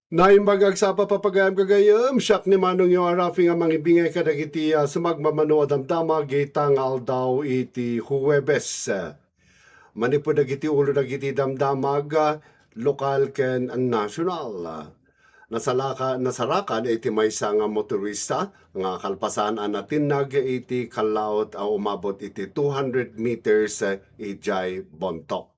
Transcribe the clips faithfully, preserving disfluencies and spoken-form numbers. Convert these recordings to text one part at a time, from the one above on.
Naimbag agsapa, papagayam gagayem, siak ni Manong Yo Arafi nga mangibingay kadagiti, ah, sumagmamano a damdama ita nga aldaw iti Huwebes. Manipud dagiti ulo dagiti damdamag, ah, lokal ken national. Nasalaka-, nasarakan iti maysa nga motorista nga kalpasan a natinnag iti kallaut a umabot iti two hundred meters, ah, idiay Bontoc.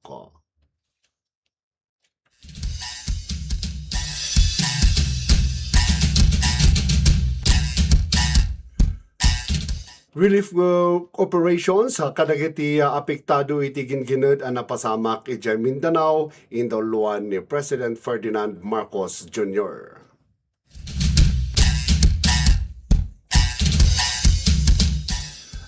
Relief, uh, operations, ha, kadagiti, uh, apektado iti gingined a napasamak idiay Mindanao, indauluan ni President Ferdinand Marcos Junior.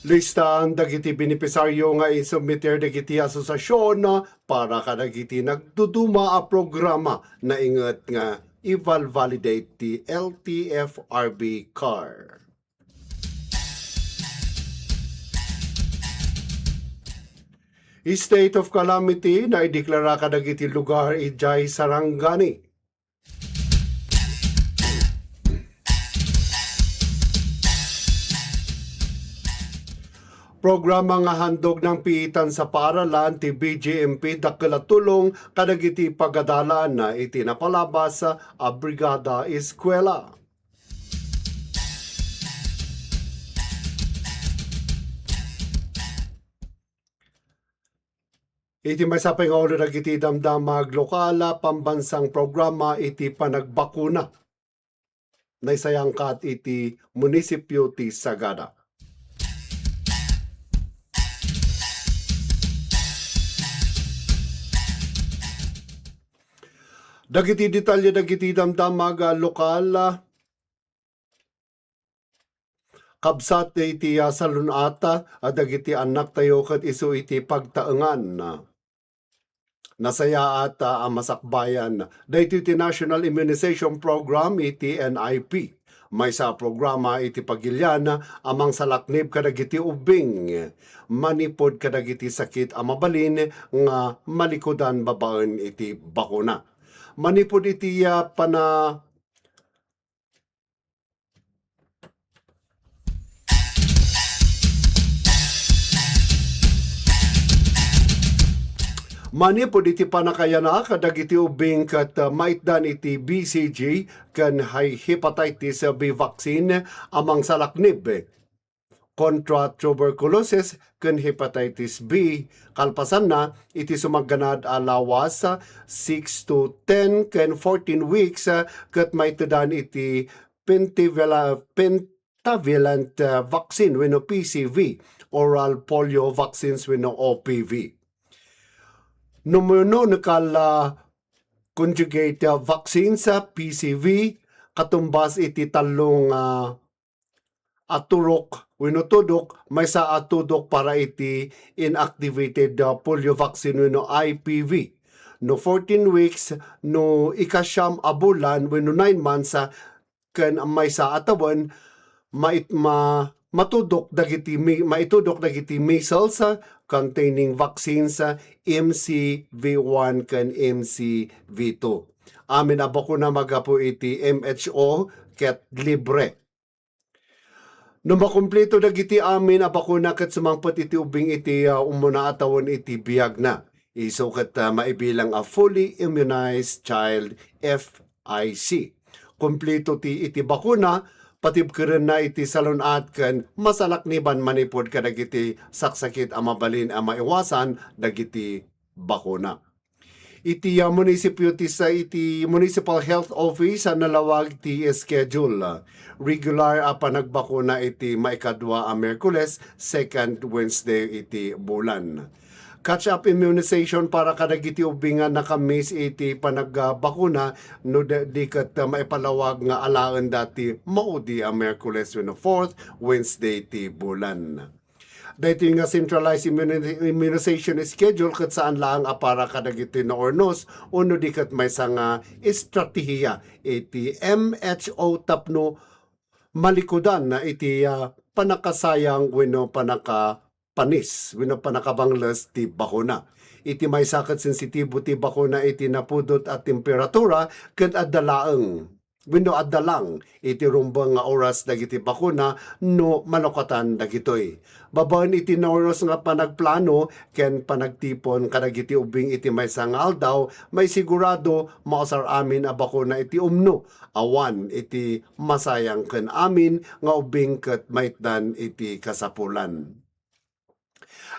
Listaan dagiti benepisaryo nga insubmiter dagiti asosiasion para kadagiti nagduduma a programa nainget nga i-validate ti L T F R B car. State of calamity naideklara kadagiti lugar idiay Sarangani. Programa nga handog nangpiitan sa paaralan ti B J M P dakkel a tulong kadagiti pagadalan iti napalabas a Brigada Eskwela. Iti maysa pay nga ulo dagiti damdamag lokal a pambansang programa iti panagbakuna. Naisayangkat iti munisipyo ti Sagada. Dagiti detalye dagiti damdamag lokal, ah, kabsat iti, ah, salun-at, ah, dagiti annaktayo ket isu iti pagtaengan, ah, nasayaat, ah, a masakbayan daytoy ti National Immunization Program iti N I P. Maysa a programa iti pagilian a mangsalaknib kadagiti ubbing manipud kadagiti sakit a mabalin nga malikudan babaen iti bakuna. Manipud iti, ah, pana-, Manipud iti pannakayanak dagiti ubbing ket, uh, maitdan iti B C G ken hi-, hepatitis B vaccine a mangsalaknib kontra tuberculosis ken hepatitis B. Kalpasanna, iti sumagganad a lawas, six to ten ken fourteen weeks, ket maitdan iti pentivela-, pentavalent, uh, vaccine wenno P C V, oral polio vaccines wenno O P V. No mononuclear, uh, conjugate, uh, vaccines, uh, P C V, katumbas iti tallo nga, uh, a turok wenno tudok, maysa a tudok para iti inactivated, uh, polio vaccine wenno I P V. No fourteen weeks, no ikasiam a bulan wenno nine months, uh, ken maysa a tawen, mait-, ma-, matudok dagiti mi-, maitudok dagiti measles, ah, containing vaccines, ah, M C V one ken M C V two. Amin a bakuna maigapu iti M H O ket libre. No makumpleto dagiti amin a bakuna ket sumangpet iti ubbing iti, ah, umuna a tawen iti biagna, isu ket, ah, maibilang a fully immunized child, F I C. Kumpleto ti iti bakuna, patibkerenna iti salun-at ken masalakniban manipud kadagiti saksakit a mabalin a maiwasan dagiti bakuna. Iti, ah, munisipyo ti sa-, iti Municipal Health Office a nalawag ti schedule. Regular a panagbakuna iti maikadua a Miyerkules, second Wednesday iti bulan. Catch-up immunization para kadagiti ubbing nga naka-miss iti panagbakuna no di, di ket maipalawag nga alaenda ti maudi a Miyerkules wenno fourth Wednesday ti bulan. Daytoy nga centralized immuni-, immunization schedule ket saan laeng a para kadagiti naurnos wenno di ket maysa nga estratehiya iti M H O tapno malikudan iti, ah, pannakasayang wenno pannaka- panis wenno pannakabangles ti bakuna. Iti maysa ket sensitibo ti bakuna iti napudot a temperatura ken adda laeng wenno adda lang iti rumbeng nga oras dagiti bakuna no malukatan dagitoy. Babaen iti naurus nga panagplano ken panagtipon kadagiti ubbing iti maysa nga aldaw, maisigurado mausar amin a bakuna iti umno awan iti masayang ken amin nga ubbing ket maitdan iti kasapulan.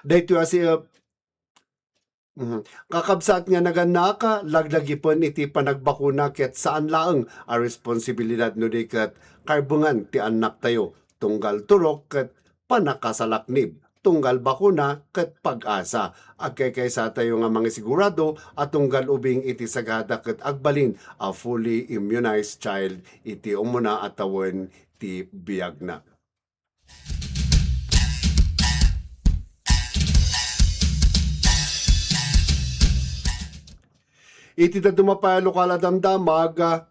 Daytoy a si-, Mhm. Kakabsat nga nagannak, laglagipen iti panagbakuna ket saan laeng a responsibilidad no di ket karbengan ti annaktayo tunggal turok ket pannakasalaknib, tunggal bakuna ket pag-asa. Agkaykaysatayo nga mangisigurado a tunggal ubing iti sagada ket agbalin a fully immunized child iti umuna a tawen ti biagna. Iti dadduma pay a lokal a damdamag, ah,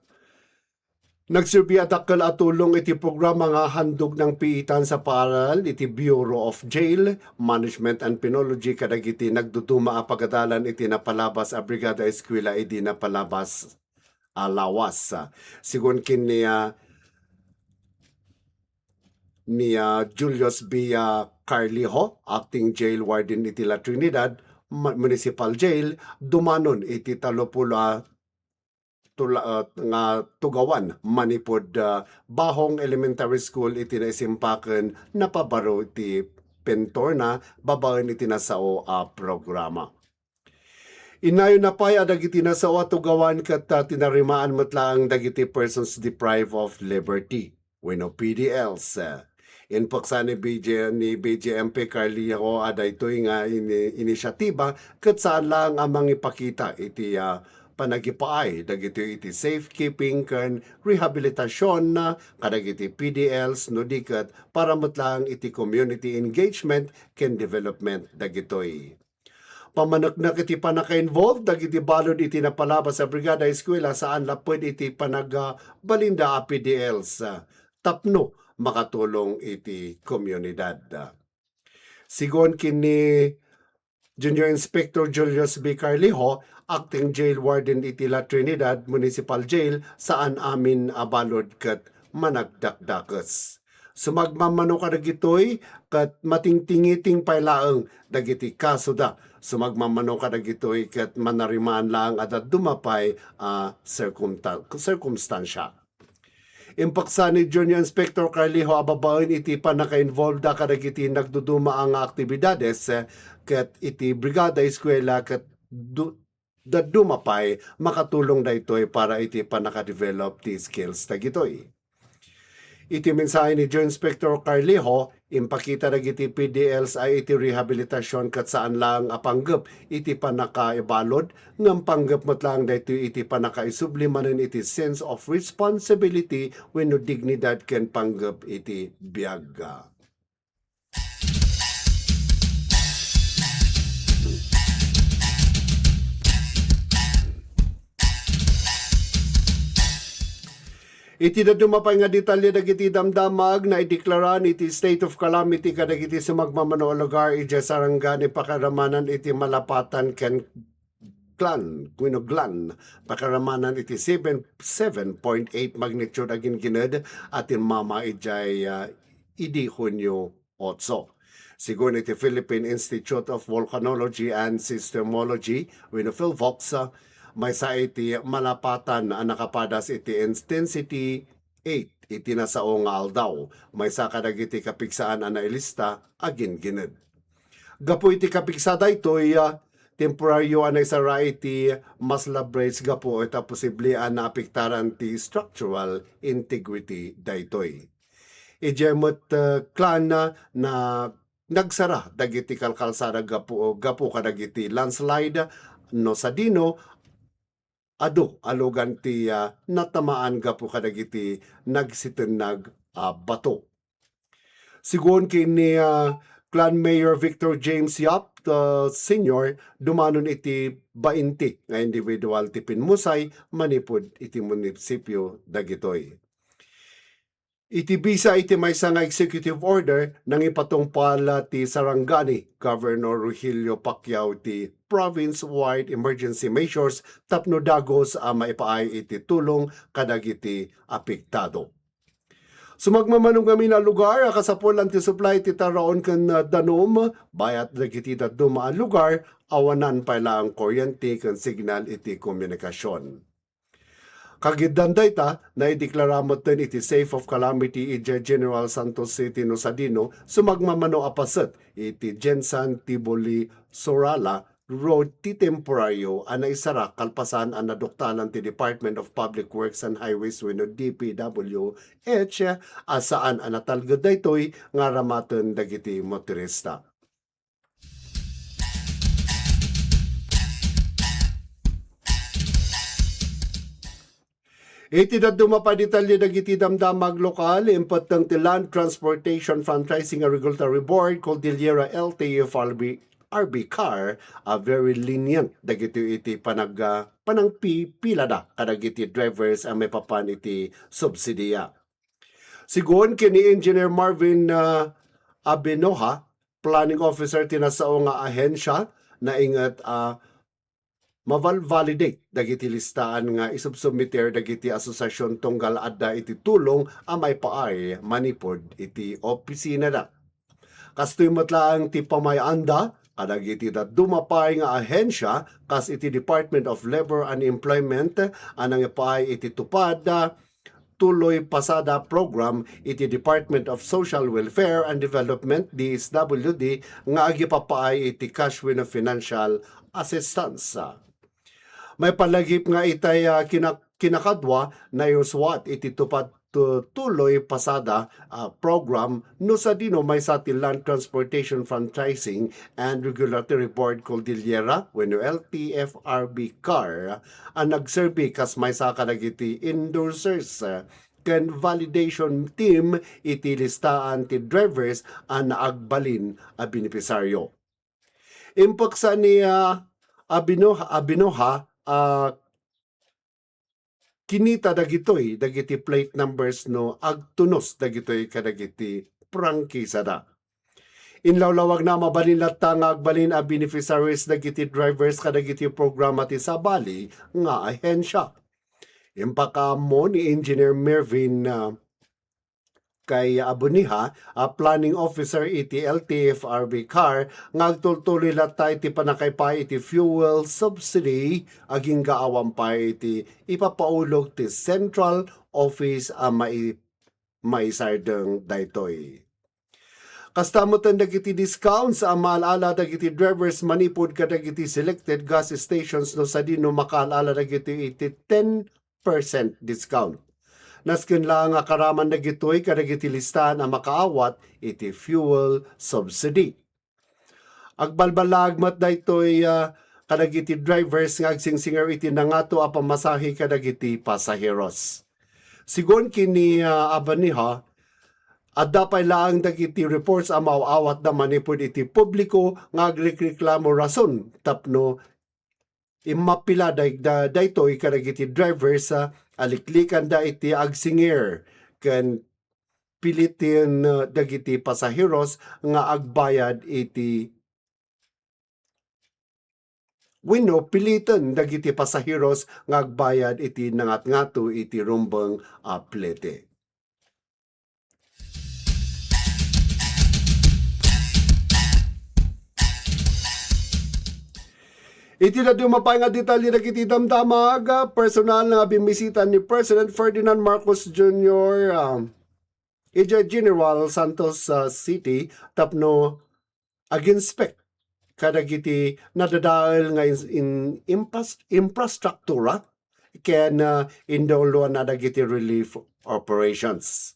nagserbi a dakkel a tulong iti programa nga Handog ng Piitan sa Paaral iti Bureau of Jail Management and Penology kadagiti nagduduma a pagadalan iti napalabas a Brigada Eskwela idi napalabas a lawas. Sigun ken ni, ah, ni, ah, Julius B, ah, Carlijo, acting jail warden iti La Trinidad Ma-, Municipal Jail, dumanon iti tallopulo a tula-, ah, nga tugawan manipud, ah, Bahong Elementary School iti naisimpaken napabaro ti pentorna babaen iti nasao a programa. Innayon pay a dagiti nasao a tugawan ket, ah, tinarimaan met laeng dagiti persons deprived of liberty wenno P D Ls. Impeksa ni B J, ni B J M P Carlijo a daytoy nga ini-, inisyatiba ket saan laeng a mangipakita iti, ah, panagipaay dagitoy iti safekeeping ken rehabilitasyon kadagiti P D Ls no di ket para met laeng iti community engagement ken development dagitoy. Pammaneknek iti pannaka-involve dagiti balud iti napalabas a Brigada Eskwela saan lapped iti panagbalinda a P D Ls, ah, tapno makatulong iti komunidad. Sigun ken ni Junior Inspector Julius B Carlijo, acting jail warden iti La Trinidad Municipal Jail, saan amin a balud ket managdakdakes. Sumagmamano kadagitoy ket matingtingiting pay laeng dagiti kasoda. Sumagmamano kadagitoy ket manarimaan laeng a dadduma pay a sirkumta-, sirkumstansia. Impeksa ni Junior Inspector Carlijo a babaen iti pannaka-involveda kadagiti nagduduma a nga aktibidades ket iti Brigada Eskwela ket du-, dadduma pay makatulong daytoy para iti pannaka-develop ti skills dagitoy. Iti mensahe ni Joint Inspector Carlijo, impakita dagiti P D Ls a iti rehabilitasyon ket saan laeng a panggep iti pannakaibalud, ngem panggep met laeng daytoy iti pannakaisubli manen iti sense of responsibility wenno dignidad ken panggep iti biag. Iti dadduma pay nga detalye dagiti damdamag, naideklaraan iti state of calamity kadagiti sumagmamano a lugar idiay Sarangani, pakiaramanan iti Malapatan ken Clan, wenno Glan, pakiaramanan iti seven, seven point eight magnitude a gingined a timmama idiay, ah, idi Hunio otso. Sigun iti Philippine Institute of Volcanology and Seismology, wenno PHIVOLCS, maysa iti Malapatan a nakapadas iti intensity eight iti nasao nga aldaw, maysa kadagiti kapigsaan a nailista a gingined. Gapu iti kapigsa daytoy, ah, temporario a naisara iti maslab rays gapu ita posible a naapektaran ti structural integrity daytoy. Idiay met, ah, Clan, ah, na nagsara dagiti kalkalsada gapu, gapu kadagiti landslide no sadino, adu a lugan ti, ah, natamaan gapu kadagiti nagsitennag a bato. Sigun ken ni, ah, Clan Mayor Victor James Yap, ah, Senior, dumanon iti bainti nga individual ti pinmusay manipud iti munisipio dagitoy. Iti bisa iti maysa nga executive order, nangipatungpal ti Sarangani Governor Rogelio Pacquiao ti province-wide emergency measures tapno dagus a maipaay iti tulong kadagiti apektado. Sumagmamano ngamin a lugar a kasapulan ti supply ti tarraon ken, ah, danum, bayat dagiti dadduma a lugar, awanan pay laeng kuryente ken signal iti komunikasion. Kagiddan dayta, naideklara metten iti safe of calamity idiay General Santos City no sadino, sumagmamano a paset iti Gensan Tivoli Surala Road ti temporario a naisara kalpasan a naduktalan ti Department of Public Works and Highways wenno D P W H a saan a natalged daytoy nga aramaten dagiti motorista. Iti dadduma pay detalye dagiti damdamag lokal, impetteng ti Land Transportation Franchising and Regulatory Board, Cordillera L T F R B, R B car, a very lenient dagiti iti panag-, ah, panangpipilada kadagiti drivers a maipapan iti subsidiya. Sigun ken ni Engineer Marvin, ah, Abenoja, planning officer ti nasao nga ahensya, nainget a maval-validate dagiti listaan nga isubsubmiter dagiti asosiasion tunggal adda iti tulong a maipaay manipud iti opisinada. Kastoy met laeng ti pamay-anda kadagiti dadduma pay nga ahensya kas iti Department of Labor and Employment a nangipaay iti tupad, ah, Tuloy Pasada Program iti Department of Social Welfare and Development, D S W D, nga agipapaay iti cash wenno financial assistance. Maipalagip nga itay, ah, kina-, kinakadua, nairuswat iti tupad tu-, Tuloy Pasada, ah, Program no sadino maysa ti Land Transportation Franchising and Regulatory Board Cordillera wenno L T F R B car a nagserbi kas maysa kadagiti endorsers, ah, ken validation team iti listaan ti drivers a naagbalin a benepisaryo. Impeksa ni, ah, Abino-, Abinoha, ah, kinita dagitoy dagiti plate numbers no agtunos dagitoy kadagiti prangkisada. Inlawlawagna a mabalin latta nga agbalin a beneficiaries dagiti drivers kadagiti programa ti sabali nga ahensya. Impakaammo ni Engineer Mervin, ah, kay Abuniha, a planning officer iti L T F R B car, nga agtultuloy latta iti pannakaipaay iti fuel subsidy, agingga awan pay iti ipapaulog ti central office a mai-, maisardeng daytoy. Kasta metten dagiti discounts a maal-ala dagiti drivers manipud kadagiti selected gas stations no sadino makaal-ala dagiti iti ten percent discount. Nasken laeng a karaman dagitoy kadagiti listaan a makaawat iti fuel subsidy. Agbalbalaag met daytoy, ah, kadagiti drivers nga agsingsinger iti nangato a pamasahe kadagiti pasaheros. Sigun ken ni, ah, Abaniha, adda pay laeng dagiti reports a maaw-awatda manipud iti publiko nga agrekreklamo rason tapno immapila day-, da-, daytoy kadagiti drivers, ah, a liklikanda iti agsinger ken piliten, ah, dagiti pasaheros nga agbayad iti, wenno piliten dagiti pasaheros nga agbayad iti nangatngato iti rumbeng a plete. Iti dadduma pay nga detalye dagiti damdamag, personal nga bimmisita ni President Ferdinand Marcos Junior, ah, idiay General Santos, ah, City tapno ag-inspect kadagiti nadadael nga ins-, in-, impas-, infrastruktura ken, ah, indauluanna dagiti relief operations.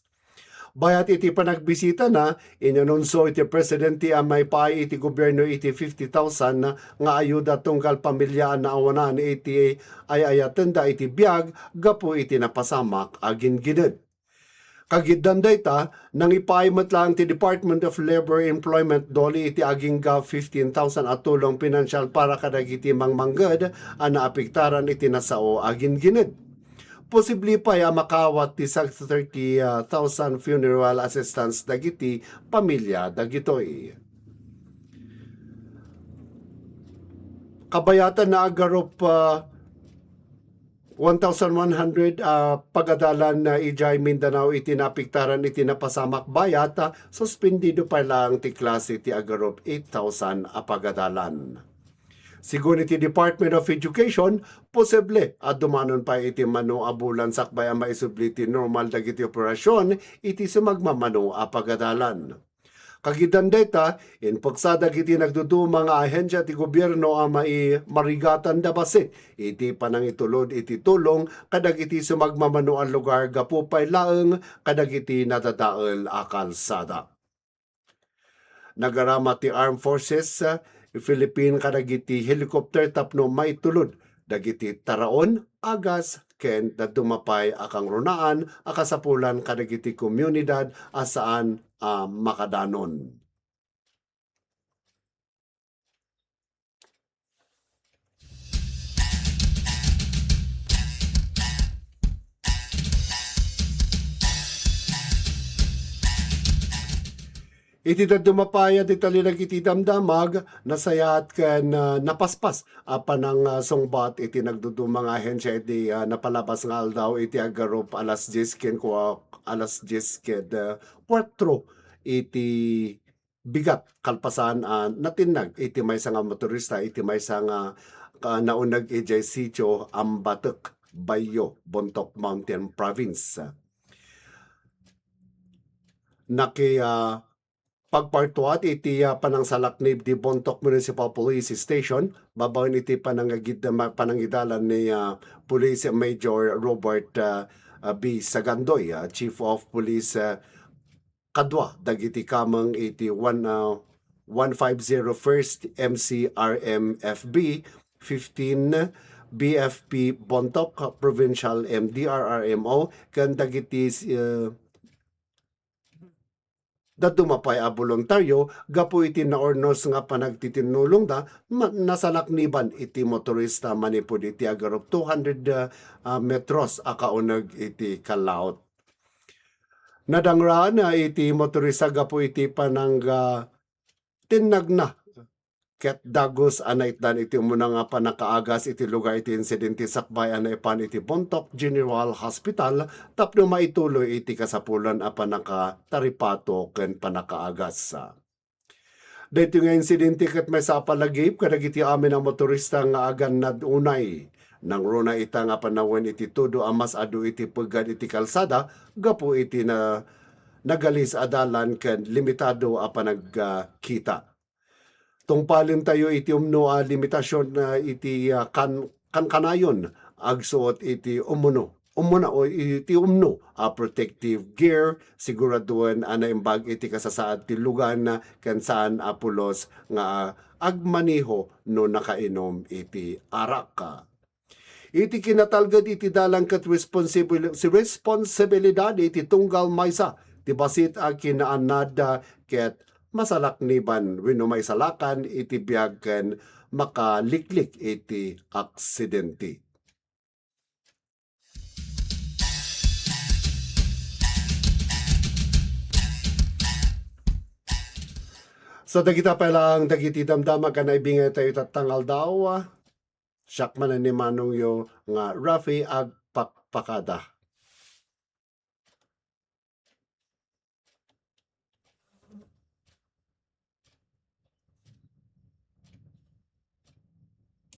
Bayat iti panagbisitana, inanunsio iti presidente a maipaay iti gobierno iti fifty thousand nga ayuda tunggal pamilya a naawanan iti ay-ayatenda iti biag gapu iti napasamak a gingined. Kagiddan dayta, nangipaay met laeng ti Department of Labor Employment DOLE iti agingga fifteen thousand a tulong pinansial para kadagiti mangmangged a naapektaran iti nasao a gingined. posible pay a makawat ti thirty thousand funeral assistance dagiti pamilya dagitoy. Kabayatan na agarup, ah, one thousand one hundred a pagadalan na idiay Mindanao iti naapektaran iti napasamak bayat, ah, suspendido pay laeng ti klase ti agarup eight thousand a pagadalan. Sigun iti Department of Education, posible a dumanon pay iti mano a bulan sakbay a maisubli ti normal dagiti operasyon iti sumagmamano a pagadalan. Kagidan dayta, impuksa dagiti nagduduma nga ahensia ti gobierno a mai-, marigatanda bassit iti panangitulod iti tulong kadagiti sumagmamano a lugar gapu pay laeng kadagiti nadadael a kalsada. Nagarama ti Armed Forces, ah, Philippine kadagiti helicopter tapno maitulod dagiti taraon, agas, ken dadduma pay a kangrunaan a kasapulan kadagiti komunidad a saan a makadanon. Iti dadduma pay a detalye dagiti damdamag, nasayaat ken, ah, napaspas a panang, ah, sungbat iti nagduduma nga ahensia iti, ah, napalabas nga aldaw iti agarup alas dies ken kua-, alas dies ken, ah, kuatro iti bigat kalpasan a natinnag iti maysa nga motorista iti maysa nga ka-, nauneg idiay sitio Ambatek, Bayo, Bontoc Mountain Province. Naki, ah, pagpartuat iti, ah, panangsalaknib ti Bontoc Municipal Police Station babaen iti panangagid-, ma-, panangidalan ni, ah, Police Major Robert, ah, ah, B. Sagandoy, ah, Chief of Police, ah, kadua dagiti kameng iti one, ah, one five zero first M C R M F B, fifteen B F P Bontoc, Provincial M D R R M O, ken dagiti, eh, dadduma pay a boluntario gapu iti naurnos nga panagtitinnulongda ma-, nasalakniban iti motorista manipud iti agarup two hundred, ah, ah, metros a kauneg iti kallaut. Nadangraan, ah, iti motorista gapu iti panangga-, tinnagna ket dagus a naitdan iti umuna nga pannakaagas iti lugar iti insidente sakbay a naipan iti Bontoc General Hospital tapno maituloy iti kasapulan a pannakataripato ken pannakaagas. Daytoy nga insidente ket maysa a palagip kadagiti amin a motorista nga agannad unay. Nangruna ita nga panawen iti tudo a mas adu iti peggad iti kalsada gapu iti na-, nagalis a dalan ken limitado a panagkita. Tungpalentayo iti umno a limitasion, ah, iti, ah, kan-, kankanayon agsuot iti umno, umuna o iti umno a protective gear, siguraduen a naimbag iti kasasaad ti lugan ken saan a pulos nga agmaneho no nakainom iti arak. Iti kinatalged iti dalan ket responsibil-, responsibilidad iti tunggal maysa ti bassit a kinaanad ket masalakniban wenno maisalakan iti biag ken makaliklik iti aksidente. So, dagita pay laeng dagiti damdama ken naibingay tayo itattang aldaw. Siak manen ni manongyo nga Rafi Agpakpakada.